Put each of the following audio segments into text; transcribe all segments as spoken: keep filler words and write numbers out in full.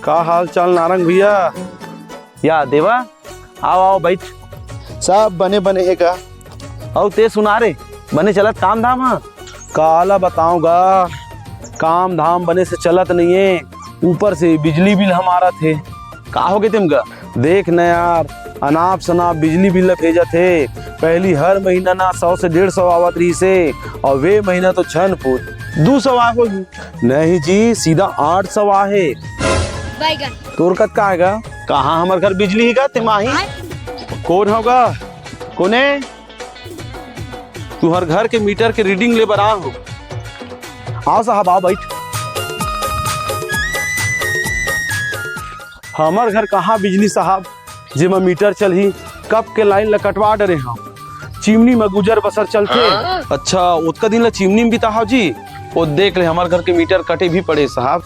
का हाल चाल नारंग भैया? या देवा, आओ, आओ, बैठ। सब बने बने हे का? अउ ते सुना रे, बने चलत काम धाम ह? काला बताऊं गा, काम धाम बने से चलत नइये, ऊपर से बिजली बिल हमारा थे। का हो गे तेम गा? देख न यार, अनाप शनाप बिजली बिल ल भेजत हे। पहली हर महीना ना सौ से डेढ़ सौ आवत रहिस हे, अउ वे महीना तो छन फूट दू सौ आए होही। नहीं जी, सीधा आठ सौ आहे। बैगन। तोर कतका आय गा? कहाँ हमर घर बिजली हे गा, तेमा ही? कोन हो गा? कोने? तुहर घर के मीटर के रीडिंग ले बर आ हो। आओ साहब, आओ, बैठ। हमर घर कहाँ बिजली साहब, जेमा मीटर चलही? कब के लाइन ल कटवा डरे हव, चिमनी म गुजर बसर चलथे। अच्छा, ओतका दिन ल चिमनी म बिताहव जी। ओ देख ले, हमर घर के मीटर कटे भी पड़े साहब।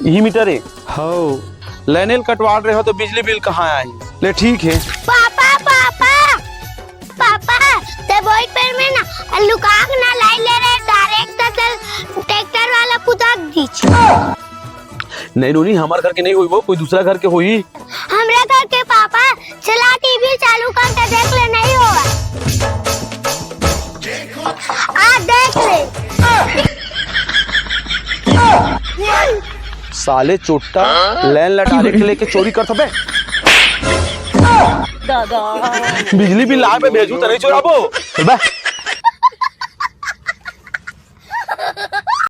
इही मीटर हे? हव। लाइन ल कटवा डरे हव तो बिजली बिल कहाँ आही? ले ठीक हे। पापा, पापा, पापा, ते बोइट पेड़ में ना लुका के ना लाई ले रहे, डायरेक्ट तो चल ट्रैक्टर वाला कुदाक दीच। नहीं नोनी, हमर घर के नहीं होही वो, कोई दूसरा घर के होही। हमरे घर के पापा, चला टीवी चालू करके देख ले, नहीं होगा। आ देख ले। साले चोट्टा, लाइन ल डायरेक्ट लेके चोरी करत हबे। दादा। बिजली बिल लाए पे भेजू त नहीं चोराबो। बे।